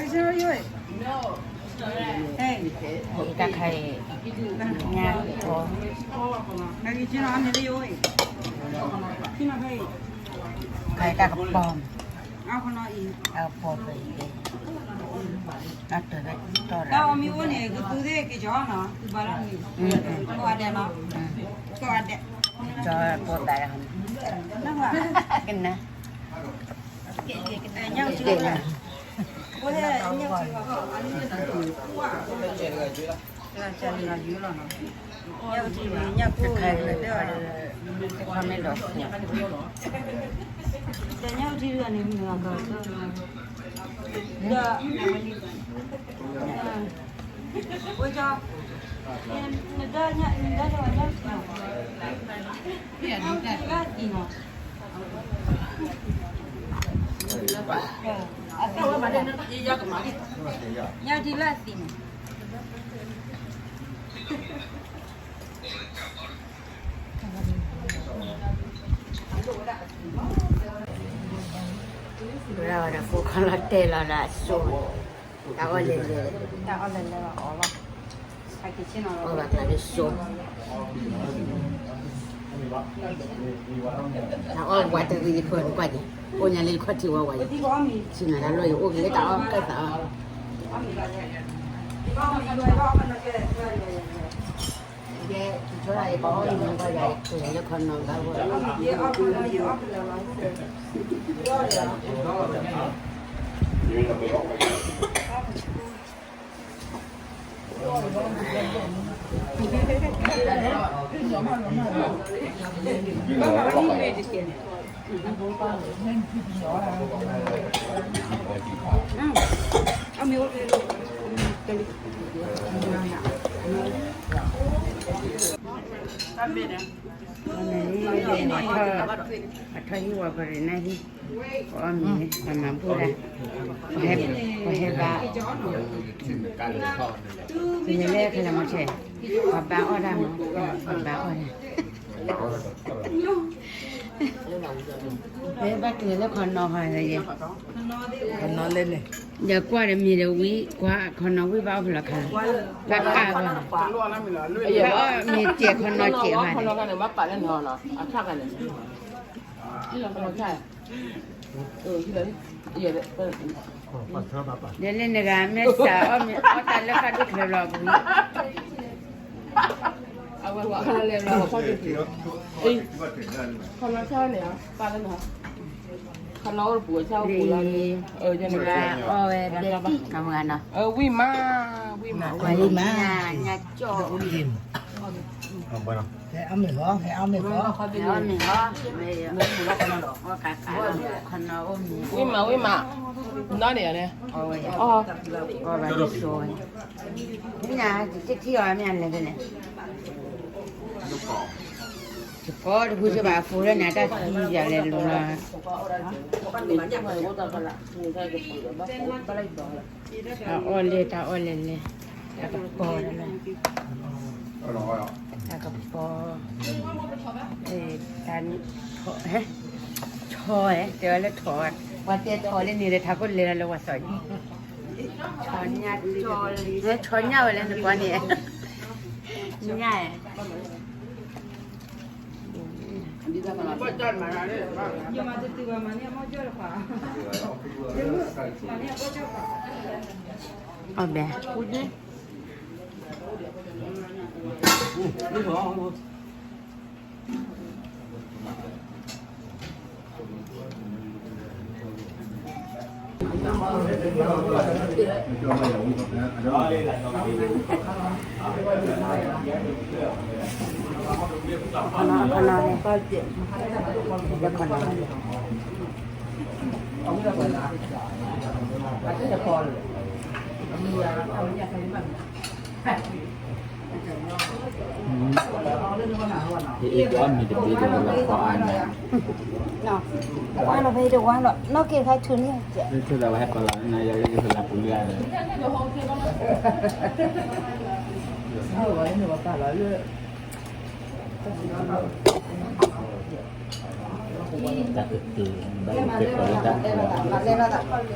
တၢ်ခါအံၤ ညါကီ ခါအံၤတၢ်ကပီၤ တၢ်ကပီၤဖဲအံၤ အတၢ်ဘၣ်တီၢ်ဒီး တၢ်အီၣ်မ့ၢ်အိၣ်န့ၣ် ကသူသ့ၣ်က့ၤကီနီၤ သူဘၣ်လီၤန့ၣ် ကိးဂၤဒဲးနီၤ ကိးဂၤဒဲး ကီပီၤဘၣ်လီၤ ကနၣ် ညၣ်ကီ ညၣ်ထံလၢအသံန့ၣ် ရၢ်ဝဲဒၣ်ဖိခီလီၤတဲာ်လီၤလၢအစိၤ တၢ်အီၣ်လဲၤလဲၤ တၢ်အီၣ်လဲၤလဲၤလီၤအီၣ်လီၤ အီၣ်ဘၣ်ကျါလၢစိၤ တၢ်အီၣ်ဝဲတဂ့ၤယဖၢနကွၢ်က့ၤ အိၣ်ညါလၢယခီၣ်ထံးဝဲဝဲယ ဆ့ၣ်နီၤတၢ်လီၢ်ယအိၣ်က့ၤလၢတၢ်အီၣ်ကဲသးအီၣ် ယဲ ယဆိကမိၣ်ယပှၤအီၣ်မ့ၤမ့ၢ်ပှၤယၤ ယလဲၤခီနီၤဘၣ်ဝဲ အထီၣ်ဟံၣ်ဝဲပရ့ၤနၢ်ဟံၣ် ပအီၣ်မ့ၤ ပမၤဘူၣ်ဒၣ် ပဟဲဘါ ပဟဲလၢခလၢမီၤဆဲး ပဘါအီၣ်ဒၣ်မး ပဘါအီၣ်ဒၣ် ပဘါတုၤလၢခီနီၤဟီ ခီနီၤလဲၣ်န့ၣ် ဒီးကွၢ်ဒီးမ့ၢ်ဒီးဝံၤ ကွၢ်ခီနီၤဝံၣ်ဘၣ်အီၣ်ဖဲလဲၣ်ခါ ဘၣ်ကၢ်ဘၣ် ဘၣ်အီၣ်မ့ၤစဲးခီနီၤစဲးဘၣ်န့ၣ် ဒီးလၢနဂၤမ့ၢ်စးအီၣ်မ့ၤအီၣ်တၢ်လၢခါဒိၣ်ချၢလီၤပူၤ အဝဲလဲၤလီၤခီဒိၣ်ချၢ ခီနီၤဆါန့ၣ် ပာ်လၢနၤ ခီနီၤအိၣ်တပူၤဆါအိၣ်ပူၤလီၤ နဂၤအီၣ်ဝဲဒၣ် ဝံၣ်မး ဝံၣ်မး ဝံၣ်မး ညၣ်ကၠီၣ် ဟဲအီၣ်မ့ၤဟီ ဟဲအီၣ်မ့ၤဟီ ဝံၣ်မး ဝံၣ်မး နီၢ်န့ၣ်ယၤန့ၣ် အီၣ်ဘၣ်ဒ်သိးဝဲ မ့ၢ်ညါ တထံၣ်အီၤမ့ၢ်လဲၤဖဲလဲၣ် ယကီတဖုစ့ၢ်ဘၣ်အဖိလၢန့ၣ် အတၢ်သံယၤလဲၤလိၤလီၤ အအီၣ်လဲၣ် တၢ်အီၣ်လဲၣ်လဲၣ် တၢ်ကပီၤလၢ တၢ်ကပီၤ တၢ် ဆီဝဲ တဲဝဲလၢဆီ ပှၤတဲဆီလၢန့ၣ်ဒီး ထးခိၣ်လဲၤလီၤလၢဝဲဆီ ဆီညၣ် ဆီညၣ်ဝဲလၢနကွၢ်န့ၣ် ညၣ် အီၣ်ဘဲ ယအံၤကအီၣ်မ့ၤတဘ့ၣ်ဒီးလၢခီအါန့ၣ် ဝါလီၤဖဲအံၤတဝါလီၤ နီၢ်က့ၤခါဆူန့ၣ် လၢထူလၢဝဲဟဲပာ်လီၤနၤယၤလၢယဟိလၢပူၤလၢအါဒီး ပာ်လီၤလၢ တၢ်ကတၢၢ် ဘၣ်က့ၤကဲၤထီၣ်လၢတၢ်ကတၢၢ် အံၤ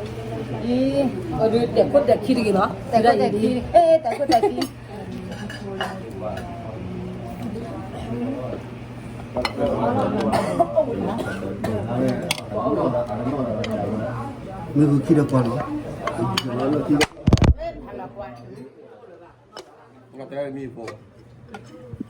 အဒုးတဲာ်ခိၣ်တဲာ်ခံတဂ့ၤနီၤ, တဲာ်ခိၣ်တဲာ်ခံ, အဲ တဲာ်ခိၣ်တဲာ်ခံ, မ့ၢ်ဂုၤခံဒီးပှၤနီၤ, မ့ၢ်ဂုၤခံဒီးပှၤနီၤ, မ့ၢ်ဂုၤခံဒီးပှၤ